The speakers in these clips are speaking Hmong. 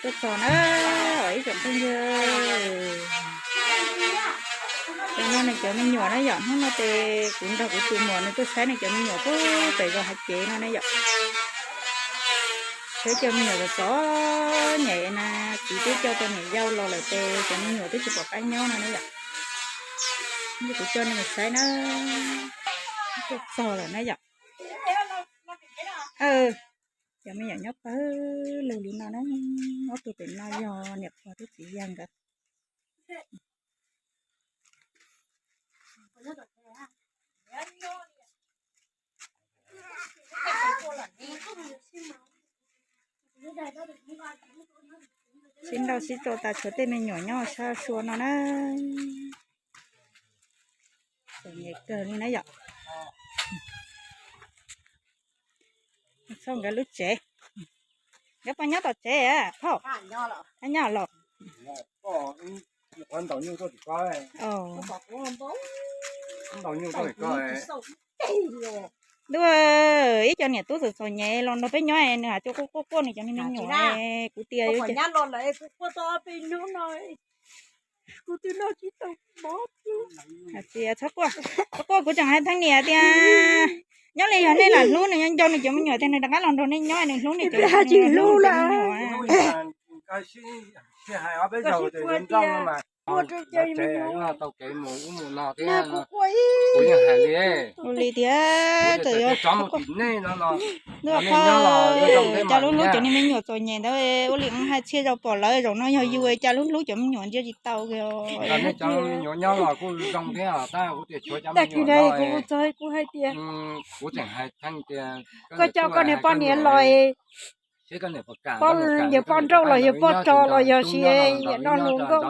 Tuaj txog na, ib tsoom phooj ywg, cov no nws cov me nyuam na yom. Hnub no ces kuv nrog kuv tus muam nws tuaj saib nws cov me nyuam pem zos Hav Cev no na yom. Saib cov me nyuam txom txom nyem na, txiv twb coj tau niam yau los lawm ces cov me nyuam twb tsis pom qab nyob no na yom. Kuv coj nej mus saib na, tuaj txog lawm na yom. Cov me nyuam nyob pawg lug li no na, ob tug pem no yog niam pog thiab txiv yawg nkawd. Sib nrauj sib tso tas tshuav tej me nyuam nyob sab sua no na. Txom nyem kawg li na yom. Txhob nkawd lub tsev. Nkawd puas nyob tom tsev a phauj? Nyob los. Ntuj, ib co niam tub txom txom nyem los nrog peb nyob nws hais tias quaj quaj quaj nws cov niag me nyuam. Kuv tias hais tias txhob quaj, txhob quaj, kuv tseem hais txog niam tias nyob li yog nej lam hlub nws, nco nws cov me nyuam tias nws rov qab los nrog nej nyob nws hlub nws cov me nyuam. Ua li tiag, txawm yog cas hlub hlub cov niag me nyuam txom nyem ntawd, ua li hais txhia zaus pom lawv, zaum no yog yus cas hlub hlub cov me nyuam ntsia tsis tau kiag. Tag kis no kuv txog kuv hais tias koj coj koj niag poj niam los, poj niag poj nrauj los yog poj rog los yog sis niam no hluas nkauj,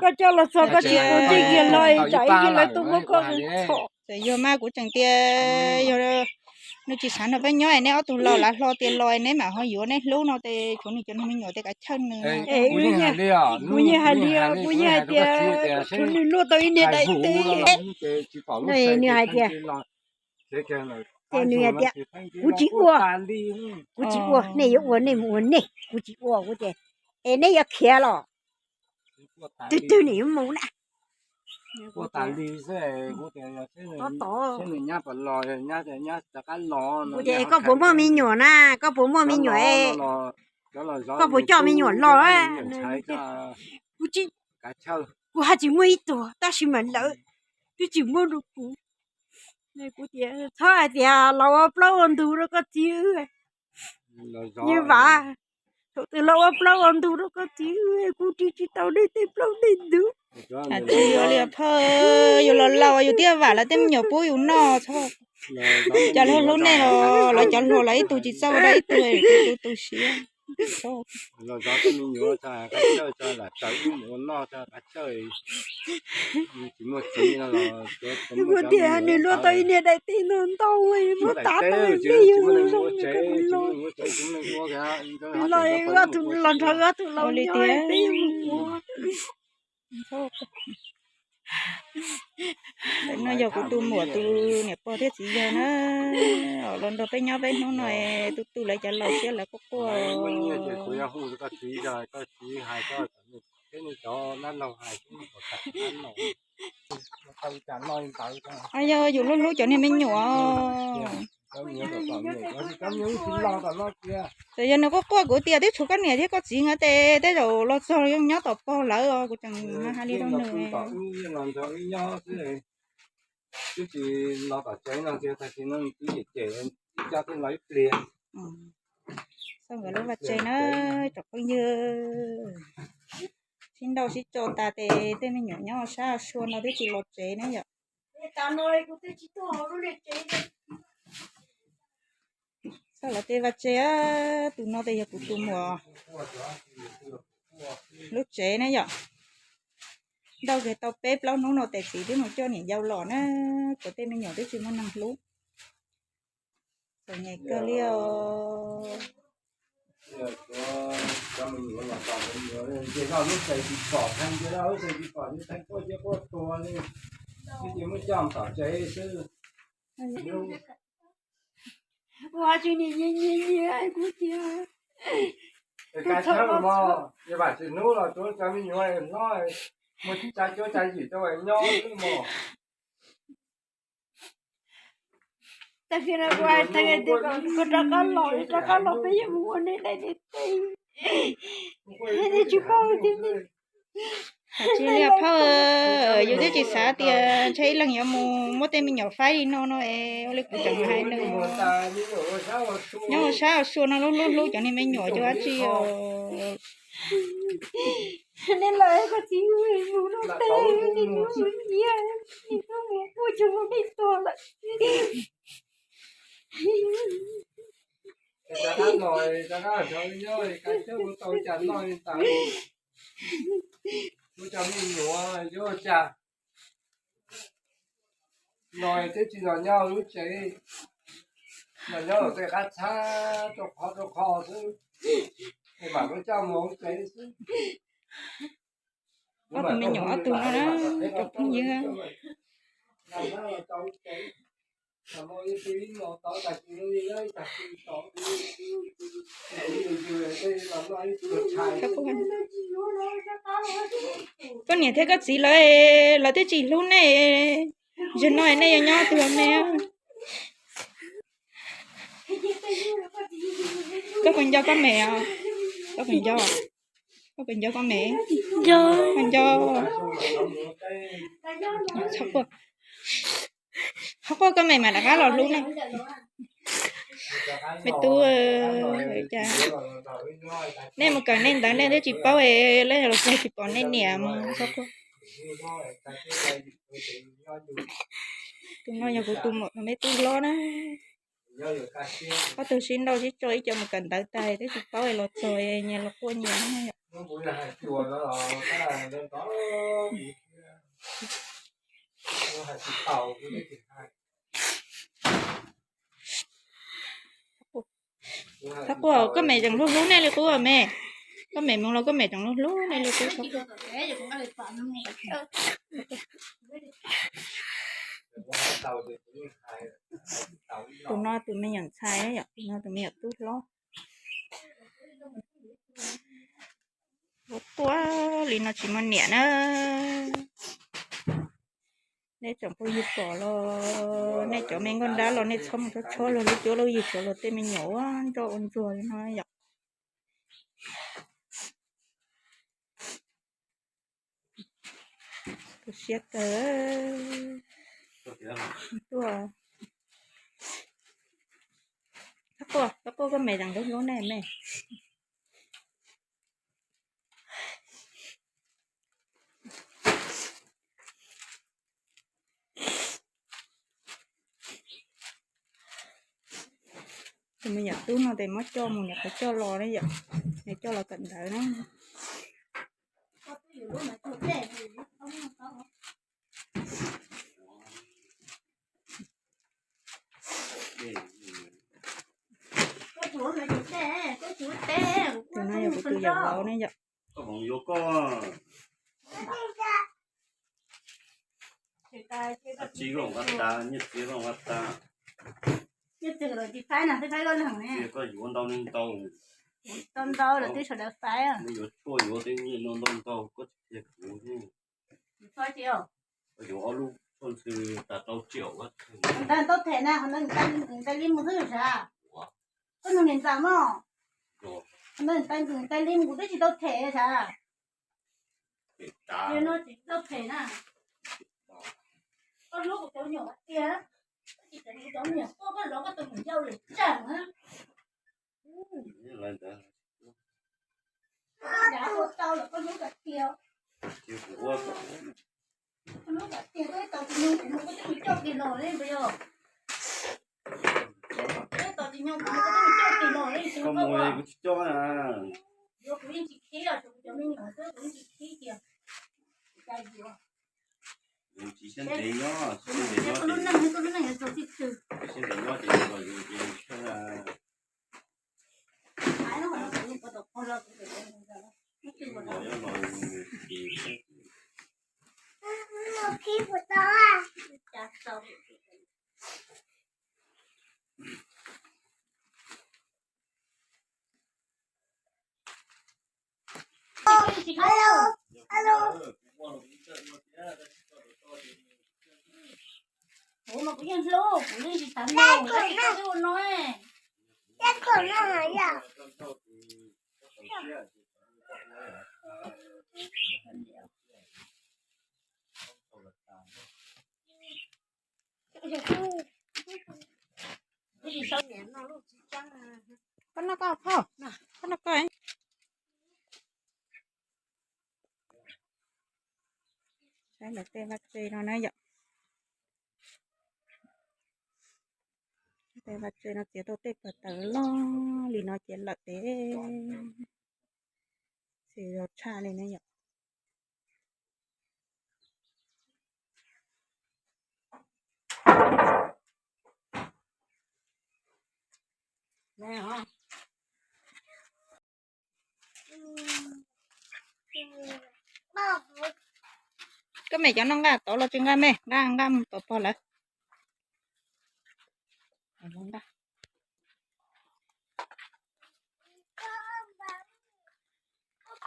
koj coj los txog koj tsis pub ntsej kiag los tsam ib ntsis lawv tuaj muab koj txhom. Txawm yog mas kuv tseem tias yog nws tsis xav nrog peb nyob es neb ob tug los lav hlo tias los neb mam ho yuav, neb hlub no ces tshuav nws cov niag me nyuam ces kav chawj nws. Kuv yeej hais li, kuv yeej hais tias tshuav nws luaj tau ib niag daim teb. Nws hais tias, ces nws hais tias kuv tsis ua, kuv tsis ua, nej yuav ua nej mus ua nej, kuv tsis ua. Kuv tias es neb yuav khiav los? Twg twg nws yuav mus na? Kuv tias koj puas muaj me nyuam na, koj puas muaj me nyuam es koj puas coj me nyuam los? Kuv tsis, kuv haj tsis muaj ib tug tab sis mas lawv twb tsis muab rau kuv. Kuv tias txhob hais tias los ua plaub ua ntug rau koj txiv wb, yus vam. Thaum twg los ua plaub ua ntug rau koj txiv wb, kuv ris tsis tau nej tej plaub tej ntug. Tsis yuav li phauj, yus los laus yus thiaj vam lawv tej me nyuam pub yus noj txhob. Cas hlub hlub nej los lawv cov hluas los ib tug tsis txawj ua dog ib tug, tu tu siab. Kuv tias nws luaj tau ib niag daim teb ntau ntau, muab tav tau li yus los. Los, los nrog ob tug laus nyob peb mus ua. No yog kuv tus muam tus niam pog thiab txiv yawg na, los nrog peb nyob peb hnub no, tu tu lawv cov laus siab lawv quaj quaj. Yog yus hlub hlub cov niag me nyuam. Txawm yog nws quaj quaj kuv tias twb tshuav koj niam thiab koj txiv nkawd ces tej zaum los txog yeej nyob tom pog lawv os, kuv tseem hais li rau nws. Txog nkawd lub vaj tsev na, tsoom phooj ywg, sib nrauj sib tso tas ces tej me nyuam nyob sab sua no twb tsis los tsev na yom. Txog lawv tej vaj tsev, tus no ces yog kuv tus muam lub tsev na yom. Nrauj kiag tau peb plaub hnub no tes txiv twb mus coj niam yau los na, tshuav tej me nyuam twb tsis muaj neeg hlub. Txom nyem kawg li os. Ua tsis niam nyiam nyiam nyiam kuv tias. Kav tsij mog, yog vam tsis hnub los rau cov me nyuam hlob, muaj tsa cuab tsa yim rau nyob xwb mog. Tag kis no kuv hais tias kom rov qab los, rov qab los peb yuav mus ua nej daim niam tij, nej tsis paub tias Tsis li phauj, yus twb tsis xav tias ntshe ib leeg yuav mus muab tej me nyuam faib li no no es ua li kuv tseem hais nws. Nyob sab Sua no lub hlub hlub cov niag me nyuam cov dab tsi os. Nej los koj txiv mus no tej niag nyuam mus nyiav, niag nyuam mus kuj tsis mus nej tuag lawm. Rov qab los, rov qab nyob, kav tsij ua tau cas noj li ntawd. Ua cov me nyuam yuav ua cas. Los twb tsis los nyob lub tsev, los nyob los tej qab txhab rau qhov rau qhov xwb, es mam li coj mus hauv tsev xwb. Ob tug me nyuam ob tug no na, cov phooj ywg. Koj niam thiab koj txiv lawv, lawv twb tsis hlub nej, zaum no nej yuav nyob twg me? Koj puas nco koj me os? Koj puas nco, koj puas nco koj me? Nco. Koj nco. Txhob quaj, txhob quaj, koj me mas rov qab los hlub nej. Me tub, cas nej mus kawm nej ntawv nej twb tsis paub es lawv los tsis pom nej niam mus, txhob quaj. Tus no yog kuv tus muam tus me tub hlob na. Ob tug sib nrauj sib tso ib co mus kawm ntawv tag twb tsis paub es los txog nyias los quaj nyias. Txhob quaj, koj me tseem hlub hlub nej li qub me. Koj me mus los koj me tseem hlub hlub nej li qub. Tus no tus me nyuam ntxhais, tus no tus me nyuam tub hlob. Ua quaj li no tsis muaj niam na. Nej tsoom phooj ywg pom los nej cov me nkauj nrab los nej txhob mus tshob tshob luag lub cuab lub yig tsov luag tej me nyuam ua ntsoj ua ntsuag li no yom. Tu siab kawg. Tuaj, txhob quaj, txhob quaj, koj me tseem hlub hlub nej me. Tus me nyuam tub no ces muab coj mus nyuam qhuav coj los ne yom, coj los kawm ntawv na. Tus no yog kuv tus yawm vauv ne yom. Koj hmoov yuav koj. Ab tsi koj ua tas, nyiaj txiag koj ua tas. Nyiaj txiag los tsis faib na, tsis faib koj leeg ne. Txiag koj yuav ntau ntau. Ntau ntau los twb sawv daws faib. Nws yuav tshuaj yuav tej nyiaj no ntau ntau koj tsis qhia kuv thiab. Yuav ob lub tshuaj ntxhw tas rau tsiaum. Ntawd tau them na, ntawd ntais li mus xwb sav. Koj nug niam ntxawm mog. Ntawd ntais li mus kuv twb tsis tau them sav. Yog no tsis tau them na. Koj hlub kuv cov me nyuam tiag, koj tsis them kuv cov me nyuam tuaj koj zov koj tus me nyuam yau lwm tseem na. Koj dav ua tau los koj hlub kom tiag. Koj hlub kom tiag, koj ib tau tsis nyoog kuv mus koj twb mus coj kiag los li puas yog? Koj ib tau tsis nyoog kuv mus koj twb mus coj kiag los li, kuv tsis coj na. Yuav kuv yeej tsis khib los, kuv cov me nyuam xwb kuv yeej tsis khib kiag. Tsis siab ntev nyob, siab ntev nyob, koj lub neej, koj lub neej yuav txog txij twg? Siab ntev nyob ces los yus ces siab na. Alo, alo. Kuv mas kuv yeej hlub, kuv yeej tsis xav nrog kuv tus no. Koj noj koj phauj, koj noj koj. Saib lawv tej vaj tse no na yom. Tej vaj tse no txiav tau tej pawg tawv loj li no ces lawm tes xis zoo tshaj li na yom. Koj mem cov no nqa tod los tsis nqa me, nqa nqa mus tom pog lawv.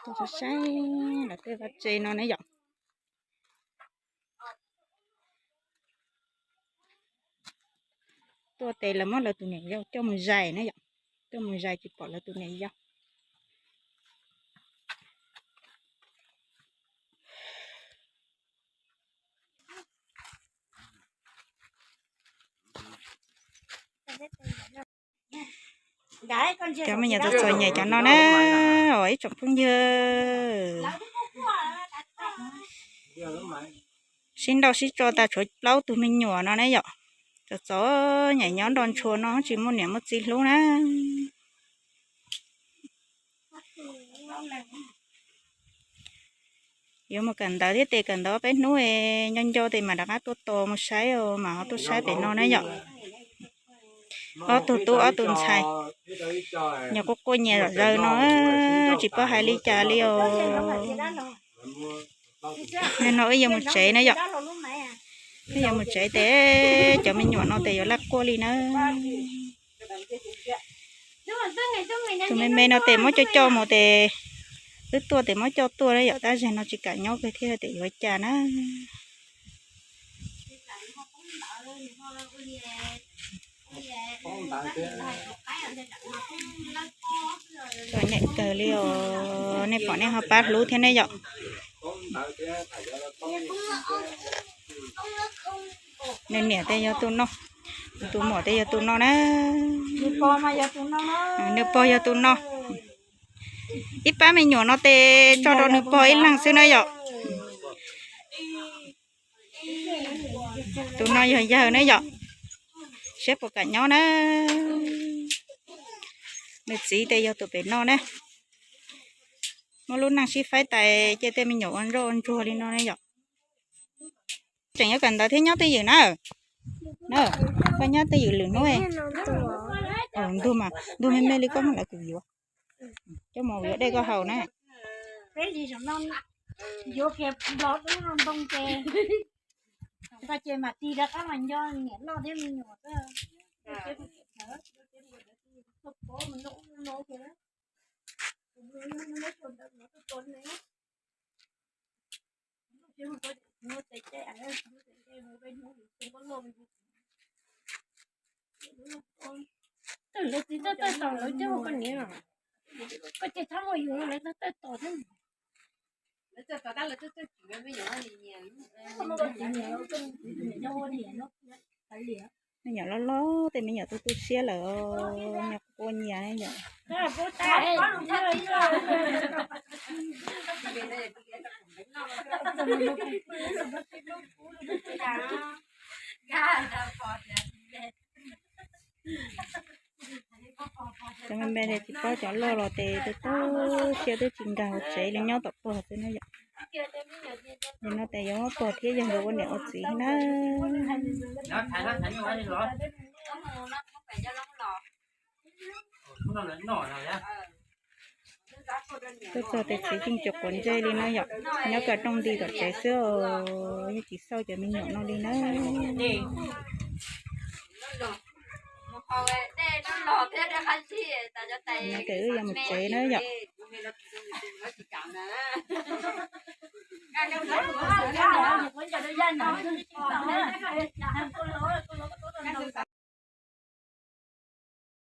Tuaj saib saib lawv tej vaj tse no ne yom. Tuaj tes lawv muab lawv tus niam yau coj mus zais na yom. Coj mus zais tsis pom lawv tus niam yau. Cov me nyuam txom txom nyem cov no na, ib tsoom phooj ywg. Sib nrauj sib tso tas tshuav plaub tug me nyuam no ne yom. Txom txom nyem nyob nrog ntshua no tsis muaj niam muaj txiv hlub na. Yuav mus kawm ntawv thiab tes kawm ntawv peb hnub nco nco tes mam rov qab tuaj tos mus saib, mam ho tuaj saib pem no na yom. Ob tug tub ob tug ntxhais, nyuam quaj quaj nyias zom zaws no, tsis paub hais li cas li os. Nim no wb yuav mus tsev na yom. Wb yuav mus tsev tes cov me nyuam no tes yuav laj quaj li na. Tus me me no tes muab coj coj mus tes, wb tuaj tes muab coj tuaj na yom, tab sis no tsis kam nyob kiag thiab tes yuav cas na. Txom nyem kawg li os, nej pom nej ho pab hlub thiab ne yom. Nws niam tes yog tus no, tus muam tes yog tus no na. Nws pog yog tus no. Ib pab me nyuam no tes tso rau nws pog ib leeg xwb na yom. Tus no yog yawg na yom. Saib puas kam nyob na. Nws txiv tes yog tus pem no na. Muab lub neej sib faib tais cia tej me nyuam ua ntsoj ua ntsuag li no na yom. Tseem yuav kawm ntawv thiab nyob twj ywm na. Na, koj nyob twj ywm lwm hnub. Ntug mas ntug me me li koj muab lawv kuv yuav. Coj mus yuav dej koj haus na. Twb lawv txiv tawj tawj tos lawv coj koj niam, koj ces txhob mus yuav lawv tawj tawj tos thiab. Me nyuam loj loj tej me nyuam tu tu siab lawm, nyias quaj nyias yom. Cov me me tsis paub cov loj los tes tu tu siab twb tsis nkag hauv tsev li, nyob tom pog xwb na yom. Nim no tes yuav muab pog thiab yawg nkawd ua niam ua txiv na. Tuaj txog tes txiv yeej tsis quav ntsej li na yom, nyob kawg rooj nti tom tsev xwb os, yeej tsis xauj cov me nyuam no li na. Tes wb yuav mus tsev na yom.